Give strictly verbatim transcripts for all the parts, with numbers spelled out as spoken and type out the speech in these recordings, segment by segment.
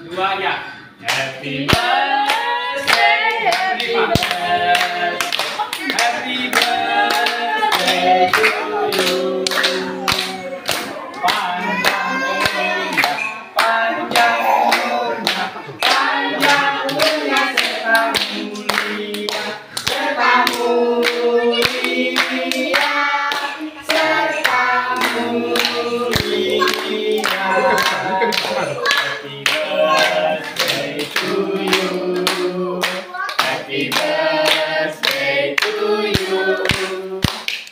Dua, ya. Happy birthday, happy birthday, happy birthday to you. Panjang umurnya, panjang umurnya, panjang umurnya serta mulia, serta mulia, serta mulia. Happy birthday to you. Happy birthday to you.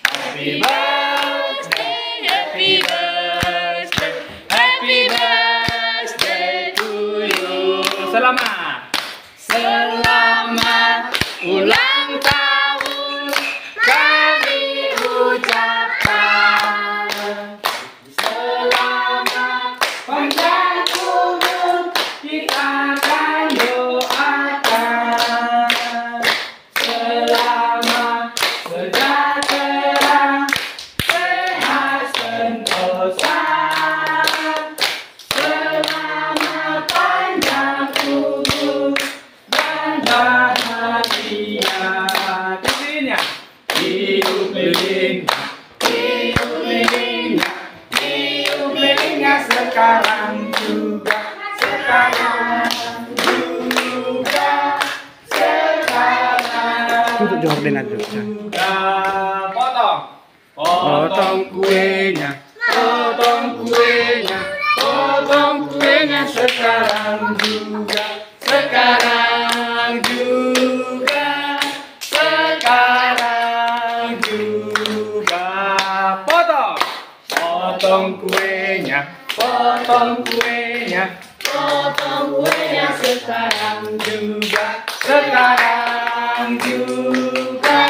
Happy birthday, happy birthday, happy birthday to you. Selamat. Selamat ulang tahun kami ucapkan. Selamat panjang umur kita akan doakan. Selamat sejahtera, sehat sentosa. Selamat panjang umur dan bahagia. Tiup lilinnya, tiup lilinnya, tiup lilinnya sekarang juga, sekarang juga, sekarang. Tutup jawab dengan juga. Potong. Potong kuenya, potong kuenya, potong kuenya sekarang juga, sekarang juga, sekarang juga. Potong, potong kuenya, potong kuenya. Potong kuenya sekarang juga, sekarang juga,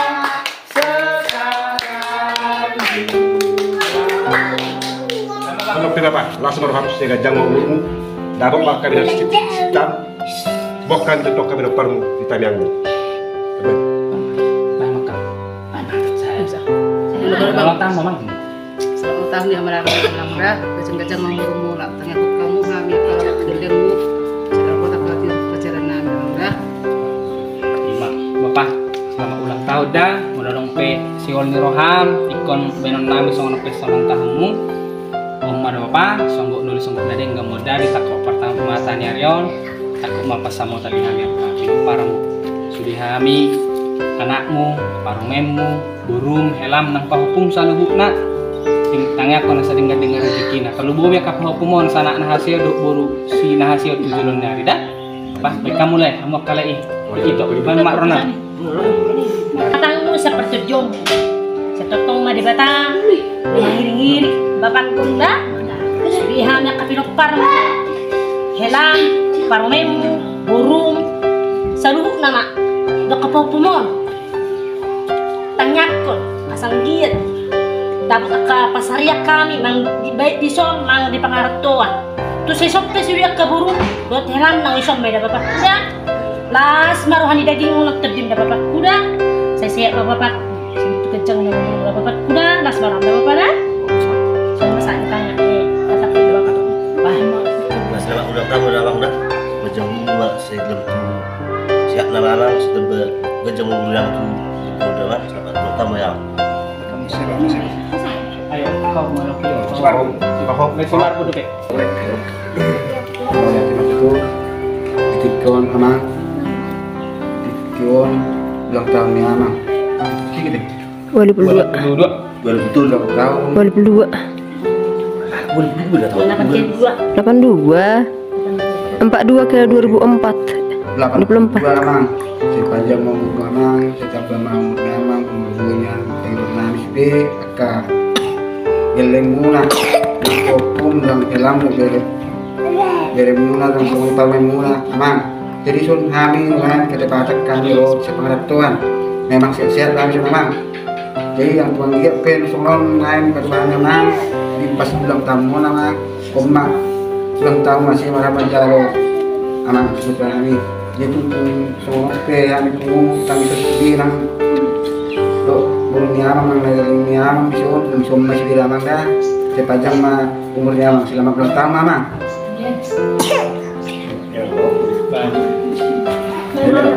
sekarang juga. Halo, pira pa? Las ma roham, sai ganjang ma umurmu. Dapot ma hami na sititi sititi. Boan hami tu hami na parmu di tangiangmu. Amin. Nah, maka. Mana? Saya. Saya. Saya. Saya. Saya. Selamat ulang tahun ya, Amang. Selamat ulang tahun ya, Amang. Ganjang-ganjang ma umurmu, tangiangkon hamu, hami, angka gellengmu, sadar kota pelatih pelajaran nami, Amang. Ima, Bapa, selamat ulang tahun da. Molo adong pe sihol ni roham, ingkon baenon nami songon on pe ulang tahunmu. Ima da, Bapa, songgop doli songgop na denggan ma da ditangkok parmata ni ari on. Tangkok ma pansamotan ni hami angka pinomparmu. Sude hami, anakmu, parumaenmu, borum, helam nang pahompum saluhutna. Tangiangkon asa denggan-denggan rezekina. Tarlumobi angka pahompum on, sanak na hasea dohot boru si na hasea tu joloan ni ari da. Bah, baen hamu lae, hamu angka lae i. Ito, baen ma roha nami. Hatangmu saparjojom. Sai tongtong ma Debata mangiring-iring bapakku da. Sude hami angka pinomparmu, helam, parumaenmu, borum, saluhutna ma. Dohot angka pahompum on. Tangiangkon asa anggiat dapot angka pansarian hami, manang di, baik dison manang di pangarantoan. Tu sison pe sude angka borum dohot helam nang dison ma da, Bapakku da. Las ma roha ni dagingmu nang tondim da, Bapakku da. Sai sehat ma, Bapak. Sai tu ganjang na umurmu da, Bapakku da. Las ma roham da, Bapak da. Sai ma sahat ni tangan, eh, tatap da, Bapak. Bah. Selamat ulang tahun, Abang da. Ganjang umur, Bang. Sai ganjang tu, sehat na, Bang. Sai ganjang umur yang tu, Bang. Selamat ulang tahun ya. Ayo, kau mau lagi. Sibar. Sibar. Sibar. Sibar. Sibar. Itu, di tikon, Amang. Di tikon ulang tahun ni Amang. Sini deh. Walu pulu dua. Walu pulu dua. Walu pulu dua ulang tahun. Walu pulu dua. Walu pulu dua ulang tahun. Lapan dua. Lapan dua. Empat dua ke dua ribu empat. Dua puluh empat. Dua, Amang. Sai panjang ma umur Amang, sai tamba ma umur Amang, umur dunia, umur nami sude, angka gellengmuna, pahompum, nang helammu, bere, beremuna, nang songon parumaenmuna, Amang. Jadi son hami nuaeng ketepatan hami ro sipangarantoan. Memang sehat-sehat hami son, Amang. Jadi yang tuan dia pen songon naeng pertanyaan di pas ulang tahun nama, koma ulang tahun masih marah menjalo anak kesukaan ini. Jadi tu songon pe hami tu kami sesuai nang do burung ni amang nang lagi ni amang bisa bisa masih di lamang dah. Sepanjang ma umur ni amang, selamat ulang tahun, Amang. Ya,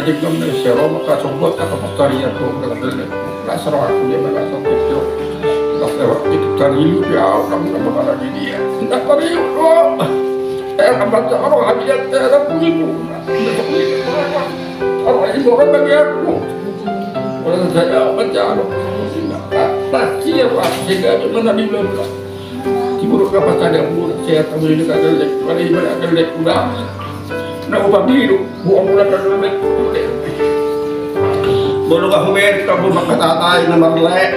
Jadi kami na sero maka sobat atau pastarian tu kami. Las roha ku dia maka sobat tu. Las roha ku tu tarilu dia orang nama mana dia. Nda pariu lo. Eh, apa tu orang hadiah tu orang pun itu. Orang itu orang bagi aku. Orang saya apa tu orang pun itu. Pasti ya, pasti gak ada mana di belakang. Tiburuk apa tadi buruk saya tahu ini kagak lek, kali ini kagak lek udah. Na upa biru, buang udah kagak lek. Bolo ka huber ka bu maka tatai na marlek.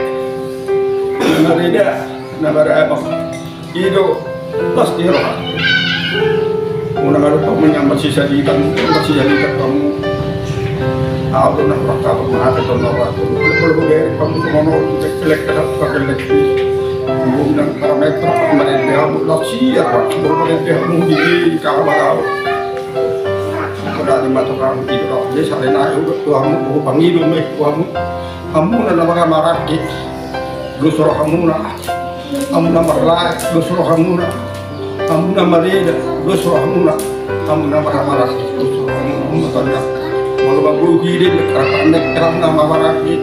Na marida, na marabak. Ido pasti roha. Muna kalau kamu yang masih sadikan, masih sadikan kamu. Aku nak rakam mati tu nak rakam. Kalau huber kamu kemana? Lek lek lek. Muna parameter kemarin dia bu lasiar. Kemarin dia bu di kamar. Kada di mata kamu tidak. Dia saling naik udah tuamu, pangido meh tuamu. Hamuna na marhamaranggi, dos rohamuna. Hamuna marlae, dos rohamuna. Hamuna marida, dos rohamuna. Hamuna marhamaranggi, dos rohamuna. Hamuna tanda. Molo babuhi de, nek keram na marhamaranggi,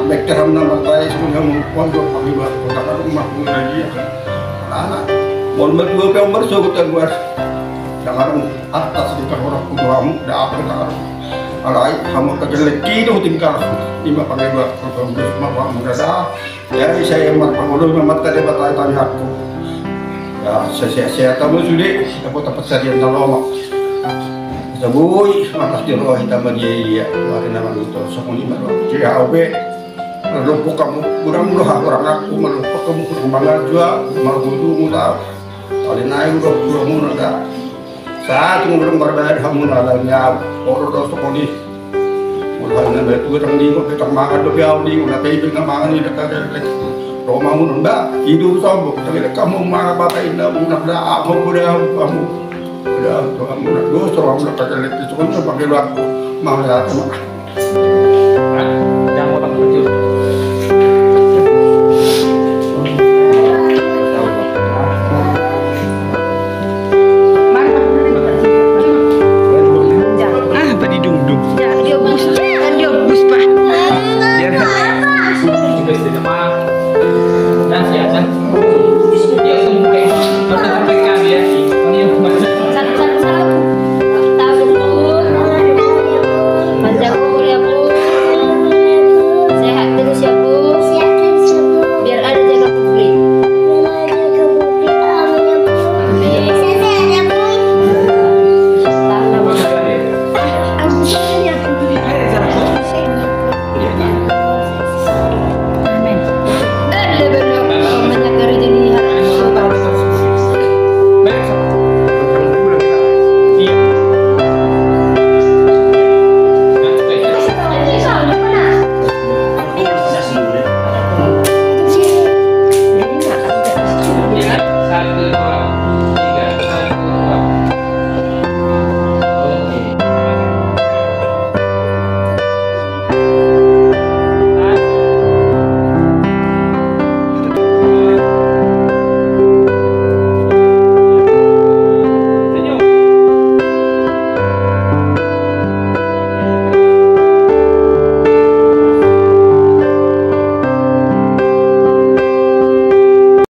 nek keram na marlae, sudah mau pondok pagi buat kota rumah pun lagi ya. Karena molo matua pe umur sogut luas. Jangan atas di kahorok kudu hamu, da apa tahu. Alai hamu kajelek kido tinggal. Ima pakai buat kau terus mapa mudada. Jadi saya mat pangulu memang tadi batai tadi aku. Ya, saya saya saya tahu sudah. Aku dapat sadian talomak. Sabui makas di roh kita bagi iya. Lagi nama itu sokong lima dua. Jadi aku be. Lompok hamu, mula-mula ha orang aku, mula-mula hamu, mula-mula jua, mula-mula jua. Paling naik udah, udah muna dah. Saat ngurung berbahaya hamu nalar nyau, orang dosa koni. Mula na betul orang ni, kau petang makan, tapi au ni, udah kayak itu nggak makan, ini dekat dari lagi. Roma muna, mbak, tidur sombong, tapi kamu marah apa ini, udah, udah, aku udah, kamu udah, kamu udah dosa, kamu udah kagak lihat itu, kamu pakai waktu, mau ya, kamu. Jangan mau pakai baju.